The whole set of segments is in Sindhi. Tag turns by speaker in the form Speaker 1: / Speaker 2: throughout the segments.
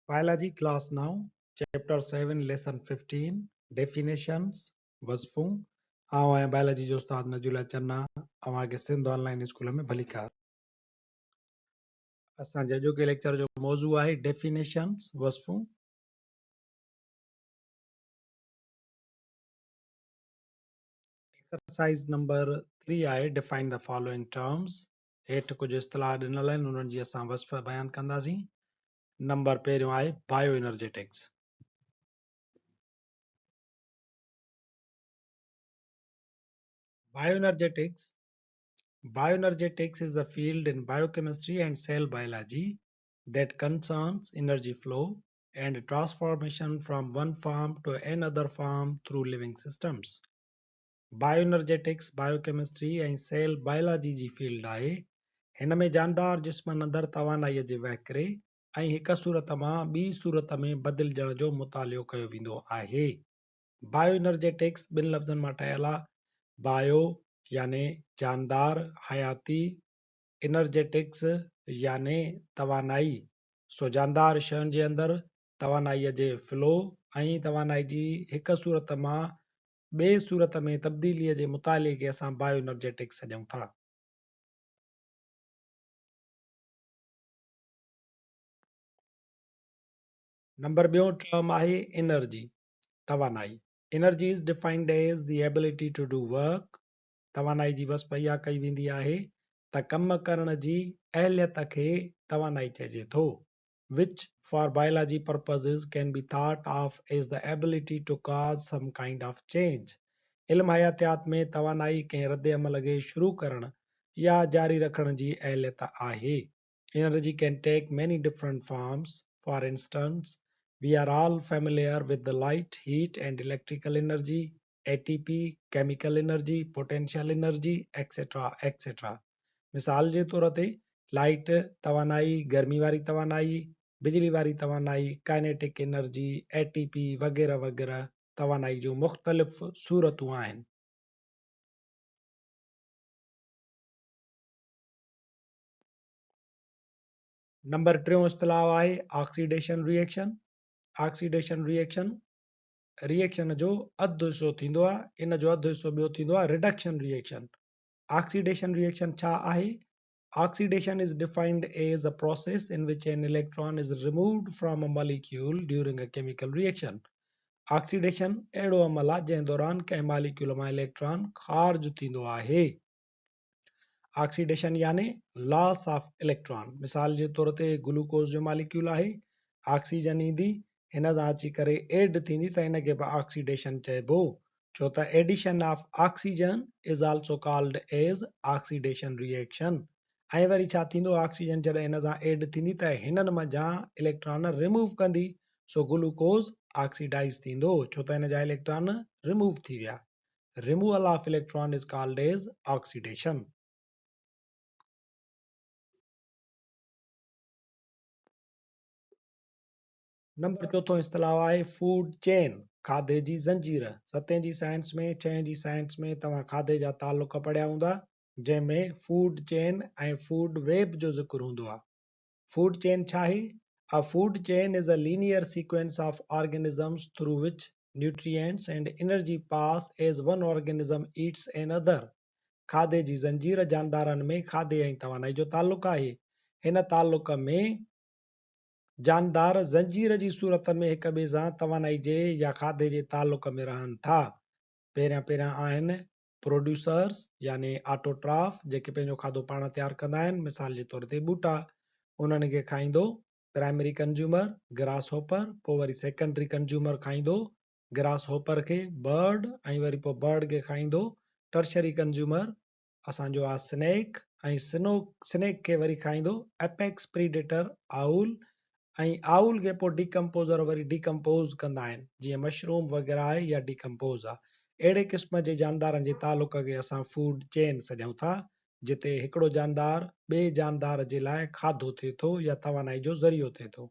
Speaker 1: Biology class 9 chapter 7 lesson 15 definitions وصفون آئون آهيان بائلاجي جو استاد نجولا چنا اوهان کي سنڌ آن لائين اسڪول ۾ ڀليڪار. اسان جي اڄوڪي ليڪچر جو موضوع آهي ڊيفينيشنز وصفون. ايڪسرسائيز نمبر 3 آهي ڊيفائن the following terms هيٺ ڪجهه اصطلاح ڏنل آهن انهن جي اسان وصف بيان ڪنداسين. نمبر پهريون آهي bio energetics. Bio energetics, Bioenergetics is a field in biochemistry and cell biology that concerns energy flow and transformation from one form to another form through living systems. Bioenergetics biochemistry ۽ cell biology جي فيلڊ آهي. هن ۾ جاندار جسمن اندر توانائيء جي وهڪري ۽ هڪ صورت مان ٻي صورت ۾ بدلجڻ جو مطالعو ڪيو ويندو آهي. بايو انرجيٽڪس ٻن لفظن مان ٺهيل آهي، بايو يعني جاندار، حياتي، انرجيٽڪس يعني توانائي. سو جاندار شين جي اندر توانائيء جي فلو ۽ توانائي جي هڪ صورت مان ٻيء صورت ۾ تبديليء جي مطالعي کي اسان بايو انرجيٽڪس سڏيون ٿا. نمبر ٻيون ٽرم آهي انرجي، توانائي. Energy is defined as the ability to do work. توانائي جي وصف اها ڪئي ويندي آهي ته ڪم ڪرڻ جي اهليت کي توانائي چئجي ٿو. Which for biology purposes can be thought of as the ability to cause some kind of change. علم حياتيات ۾ توانائي ڪنهن رد عمل کي شروع ڪرڻ يا جاري رکڻ جي اهليت آهي. Energy can take many different forms, for instance, we are all familiar with the light, heat and electrical energy, ATP, chemical energy, potential energy, etc. etc. مثال جي طور تي لائيٽ توانائي، گرمي واري توانائي، بجلي واري توانائي، ڪائنيٽڪ انرجي، اي ٽي پي وغيره وغيره توانائي جون مختلف صورتون آهن. نمبر ٽيون اصطلاح آهي oxidation reaction. Oxidation reaction reaction جو اڌ حصو ٿيندو آهي، ان جو اڌ حصو ٻيو ٿيندو آهي رڊڪشن ري ايڪشن. آڪسيڊيشن ري ايڪشن ڇا آهي؟ Oxidation is defined as a process in which an electron is removed from a molecule during a chemical reaction. Oxidation اهڙو عمل آهي جنهن دوران ڪنهن ماليڪيول مان اليڪٽران خارج ٿيندو آهي. آڪسيڊيشن يعني لاس آف اليڪٽران. مثال جي طور تي گلوڪوز جو ماليڪيول آهي، آڪسيجن ايندي هن سان اچي ڪري ايڊ ٿيندي ته ان کي به آڪسيڊيشن چئبو ڇو ته addition of oxygen is also called as oxidation reaction ۽ وري ڇا ٿيندو آڪسيجن جڏهن هن سان ايڊ ٿيندي ته هنن منجهان اليڪٽران ريموو ڪندي سو گلوڪوز آڪسيڊائز ٿيندو ڇو ته هن جا اليڪٽران ريموو ٿي ويا. Removal of electron is called as oxidation. Number چوٿون اصطلاح آهي فوڊ چين، کاڌي جي زنجير. ستين جي سائنس ۾، ڇهين جي سائنس ۾ توهان کاڌي جا تعلق پڙهيا هوندا، جنهن ۾ فوڊ چين ۽ فوڊ ويب جو ذڪر هوندو آهي. فوڊ چين ڇا آهي؟ A food chain is a linear sequence of organisms through which nutrients and energy pass as one organism eats another. کاڌي جي زنجير جاندارن ۾ کاڌي ۽ توانائي جو تعلق آهي. هن تعلق ۾ جاندار زنجير جي صورت ۾ هڪ ٻئي سان توانائي جي يا کاڌي جي تعلق ۾ رهن ٿا. پهريان پهريان آهن پروڊيوسرز يعني آٽوٽراف جيڪي پنهنجو کاڌو پاڻ تيار ڪندا آهن مثال جي طور تي ٻوٽا انهن کي کائيندو پرائمري ڪنزيومر گراس هوپر پوء وري سيڪنڊري ڪنزيومر کائيندو گراس هوپر کي برڊ ۽ وري پوء برڊ کي کائيندو ٽرشري ڪنزيومر اسان جو آ سنيڪ ۽ سنو سنيڪ کي وري کائيندو ايپيڪس پريڊيٽر آئول ۽ آئول کي پوء ڊيڪمپوزر وري ڊيڪمپوز ڪندا آهن جيئن مشروم وغيره آهي يا ڊيڪمپوز آهي. اهڙي قسم جي جاندارن جي تعلق کي اسان فوڊ چين سڏيون ٿا جتي هڪڙو جاندار ٻئي جاندار جي لاء کاڌو ٿئي ٿو يا توانائي جو ذريعو ٿئي ٿو.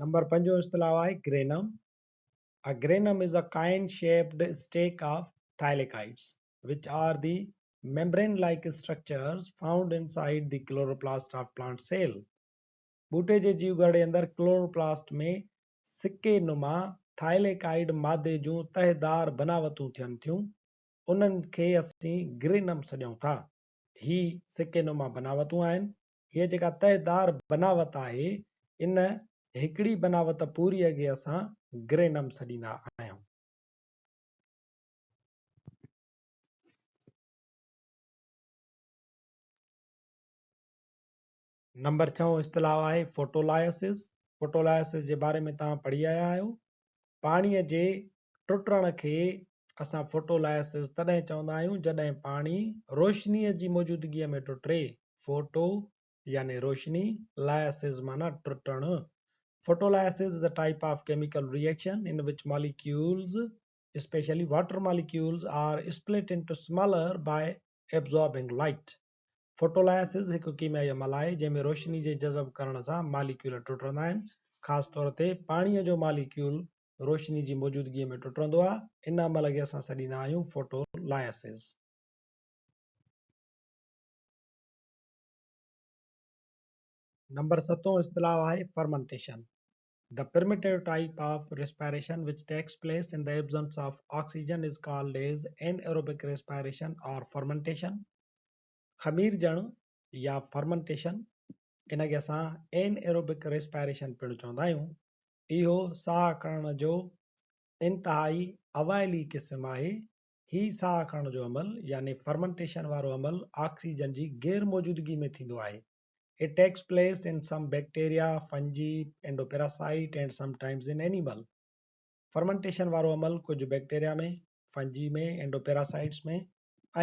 Speaker 1: نمبر پنجون اصطلاح آهي granum. A granum is a coin shaped stack of thylakoids which are the. Membrane like structures found inside the chloroplast of plant cell. ٻوٽي جي جيوگهرڙي اندر ڪلوروپلاسٽ ۾ سڪي نما ٿائليڪائيڊ مادي جون تهدار بناوتون ٿين ٿيون، انهن کي اسين گرينم سڏيون ٿا. هي سڪي نما بناوتون آهن. هيء جيڪا تهدار بناوت آهي، ان هڪڙي بناوت پوريء کي اسان گرينم سڏيندا آهيون. نمبر ڇهون اصطلاح آهي فوٽولائسز. فوٽولائسز جي باري ۾ توهان پڙهي آيا آهيو. پاڻيء جي ٽٽڻ کي اسان فوٽولائسز تڏهن چوندا آهيون جڏهن پاڻي روشنيء جي موجودگيء ۾ ٽٽي. فوٽو يعني روشني، لائسز معنيٰ ٽٽڻ. Photolysis is a type of chemical reaction in which molecules, especially water molecules, are split into smaller by absorbing light. Photolysis هڪ ڪيميائي عمل آهي جنهن ۾ روشني جي جذب ڪرڻ سان ماليڪيول ٽٽندا آهن. خاص طور تي پاڻيء جو ماليڪيول روشني جي موجودگيء ۾ ٽٽندو آهي. ان عمل کي اسان سڏيندا آهيون فوٽولائسز. نمبر ستون اصطلاح آهي fermentation. The primitive type of respiration which takes place in the absence of oxygen is called as anaerobic respiration or fermentation. خميرجڻ يا فرمنٽيشن ان کي اسان اين ايروبڪ ريسپائريشن پڻ چوندا آهيون. اهو ساهه کڻڻ جو انتهائي اوائلي قسم آهي. هي ساهه کڻڻ جو عمل يعني فرمنٽيشن وارو عمل آڪسيجن جي غير موجودگي ۾ ٿيندو آهي. It takes place in some bacteria, fungi, endoparasite and sometimes in animal. Fermentation وارو عمل ڪجهه بيڪٽيريا ۾، فنجي ۾، اينڊوپيراسائيٽس ۾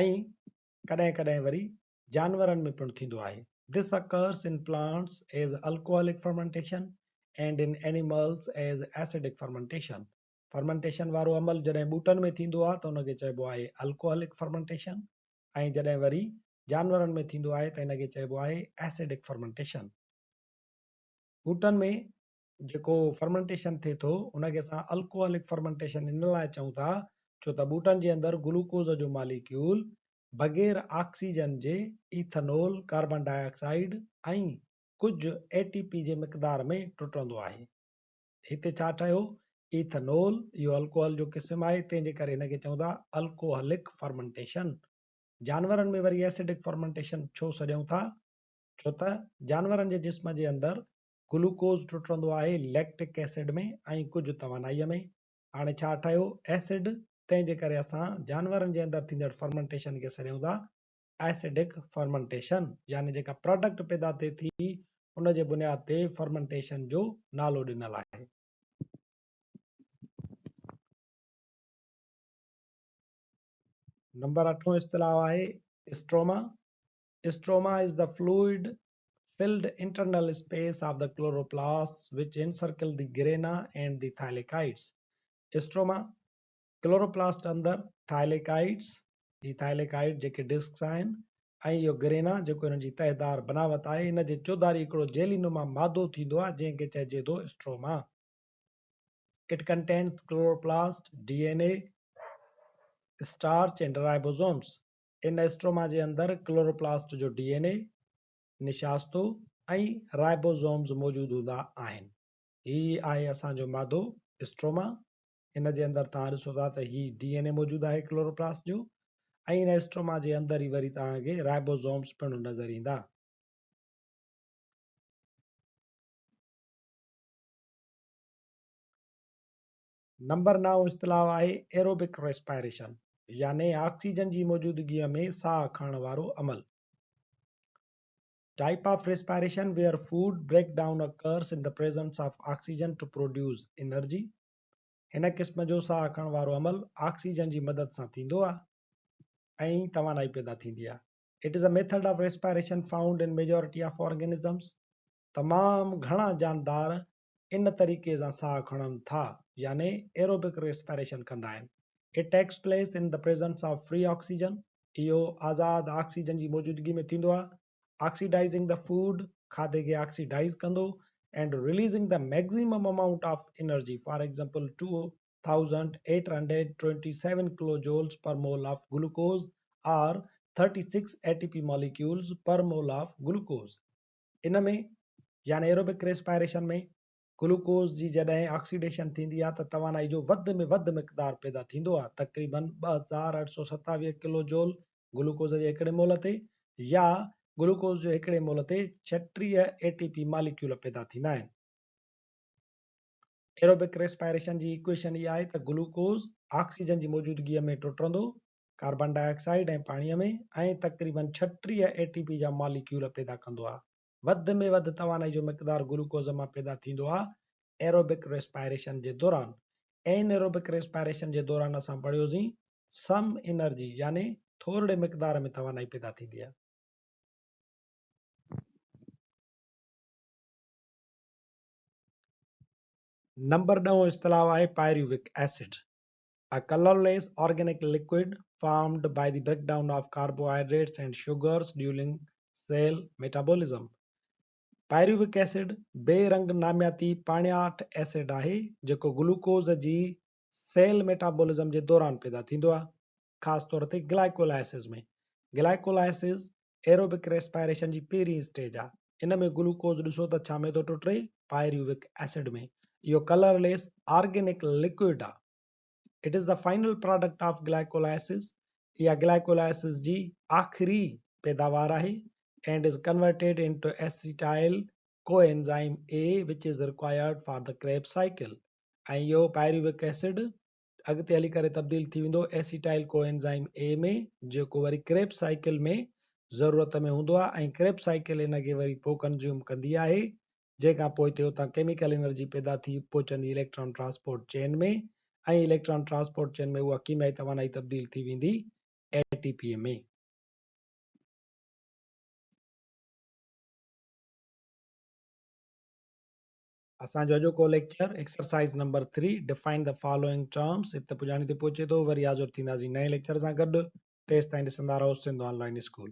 Speaker 1: ۽ ڪڏهن ڪڏهن وري جانورن ۾ پڻ ٿيندو آهي. This occurs in plants as alcoholic fermentation and in animals as acidic fermentation. Fermentation وارو عمل جڏهن ٻوٽن ۾ ٿيندو آهي ته ان کي چئبو آهي الڪوهلڪ فرمنٽيشن ۽ جڏهن وري جانورن ۾ ٿيندو آهي ته ان کي چئبو آهي ايسڊڪ فرمنٽيشن. ٻوٽن ۾ جيڪو فرمنٽيشن ٿئي ٿو ان کي اسان الڪوهلڪ فرمنٽيشن ان لاء چئون ٿا ڇو ته ٻوٽن جي اندر گلوڪوز جو ماليڪيول بغير آڪسيجن جي ايٿنول، ڪاربان ڊاء آڪسائيڊ ۽ ڪجهه اي ٽي پي جي مقدار ۾ ٽٽندو آهي. هتي ڇا ٺهيو؟ ايٿنول، اهو الڪوهل جو قسم آهي تنهن جي ڪري هن کي چئون ٿا الڪوهلڪ فرمنٽيشن. جانورن ۾ وري ايسڊڪ فرمنٽيشن ڇو سڏيون ٿا؟ ڇو ته جانورن جي جسم جي اندر گلوڪوز ٽٽندو آهي ليڪٽڪ ايسڊ ۾ ۽ ڪجهه توانائيء ۾. هاڻي ڇا ٺهيو؟ ايسڊ، تنهن جي ڪري اسان جانورن جي اندر ٿيندڙ فرمنٽيشن کي سڏيون ٿا ايسڊڪ فرمنٽيشن يعني جيڪا پراڊڪٽ پيدا ٿئي ٿي ان جي بنياد تي فرمنٽيشن جو نالو ڏنل آهي. نمبر اٺون اصطلاح آهي stroma. Stroma is the fluid filled internal space of the chloroplasts which encircle the grana and the thylakoids. Stroma chloroplast اندر ٿائليڪائيڊس، هي ٿائليڪائيڊ جيڪي ڊسڪس آهن ۽ اهو گرينا جيڪو انهن جي تهدار بناوت آهي ان جي چوڌاري هڪڙو جيلي نما مادو ٿيندو آهي جنهن کي چئجي ٿو stroma. It contains chloroplast, DNA, starch and ribosomes. In stroma جي اندر ڪلوروپلاسٽ جو ڊي اين اي، نشاستو ۽ رائبوزومز موجود هوندا آهن. هي آهي اسان جو مادو اسٽروما. ان جي اندر توهان ڏسو ٿا ته هي ڊي اين اي موجود آهي ڪلوروپلاسٽ جو ۽ ان اسٽروما جي اندر ئي وري توهان کي رائبوزومز پڻ نظر ايندا. نمبر نائون اصطلاح آهي ايروبڪ ريسپائريشن يعني آڪسيجن جي موجودگيء ۾ ساهه کڻڻ وارو عمل. Type of respiration where food break down occurs in the presence of oxygen to produce energy. هن قسم جو ساهه کڻڻ وارو عمل آڪسيجن جي مدد سان ٿيندو آهي ۽ توانائي پيدا ٿيندي آهي. It is a method of respiration found in majority of organisms. تمام گهڻا جاندار ان طريقي سان ساهه کڻن ٿا يعني ايروبڪ ريسپائريشن ڪندا آهن. It takes place in the presence of free oxygen اهو آزاد آڪسيجن جي موجودگي ۾ ٿيندو آهي. Oxidizing the food کاڌي کي آڪسيڊائيز ڪندو and releasing the maximum amount of energy for example 2827 kilojoules per mole of glucose or 36 ATP molecules per mole of glucose. ان ۾ يعني ايروبڪ ريسپائريشن ۾ گلوڪوز جي جڏهن آڪسيڊيشن ٿيندي آهي ته توانائي جو وڌ ۾ وڌ مقدار پيدا ٿيندو آهي تقريبن 2827 ڪلو جول گلوڪوز جي هڪڙي مول تي يا گلوڪوز جو هڪڙي مول تي 36 اي ٽي پي ماليڪيول پيدا ٿيندا آهن. ايروبڪ ريسپائريشن جي ايڪويشن اها آهي ته گلوڪوز آڪسيجن جي موجودگيء ۾ ٽٽندو ڪاربان ڊاء آڪسائيڊ ۽ پاڻيء ۾ ۽ تقريبن 36 اي ٽي پي جا ماليڪيول پيدا ڪندو آهي. وڌ ۾ وڌ توانائي جو مقدار گلوڪوز مان پيدا ٿيندو آهي ايروبڪ ريسپائريشن جي دوران. اين ايروبڪ ريسپائريشن جي دوران اسان پڙهيوسين سم انرجي يعني ٿورڙي مقدار ۾ توانائي پيدا ٿيندي آهي. نمبر ڏهون اصطلاح آهي pyruvic acid. A colorless organic liquid formed by the breakdown of carbohydrates and sugars during cell metabolism. Pyruvic acid بي رنگ نامياتي پاڻياٺ ايسڊ آهي جيڪو گلوڪوز جي سيل ميٽابولزم جي دوران پيدا ٿيندو آهي خاص طور تي گلائڪولائسز ۾. گلائڪولائسز ايروبڪ ريسپائريشن جي پهرين اسٽيج آهي ان ۾ گلوڪوز ڏسو ته ڇا ۾ ٿو ٽٽي پائريوڪ ايسڊ ۾. اهو ڪلرليس آرگينڪ لڪوئڊ آهي. It is the final product of glycolysis اها گلائڪولائسس جي آخري پيداوار آهي and is converted into acetyl coenzyme A which is required for the Krebs cycle ۽ اهو پائريوڪ ايسڊ اڳتي هلي ڪري تبديل ٿي ويندو ايسيٽائل ڪو اينزائم اي ۾ جيڪو وري ڪريبس سائيڪل ۾ ضرورت ۾ هوندو آهي ۽ ڪريبس سائيڪل ان کي وري پوء ڪنزيوم ڪندي آهي جنهن کان پوء اتي اتان ڪيميڪل انرجي پيدا ٿي پهچندي اليڪٽران ٽرانسپورٽ چين ۾ ۽ اليڪٽران ٽرانسپورٽ چين ۾ اها ڪيميائي توانائي تبديل ٿي ويندي اي ٽي پي ۾. اسان جو اڄوڪو lecture exercise number three define the following terms هت پڄاڻي تي پهچي ٿو. وري حاضر ٿينداسين نئين ليڪچر سان گڏ. تيستائين ڏسندا رهو سنڌ آن لائين اسڪول.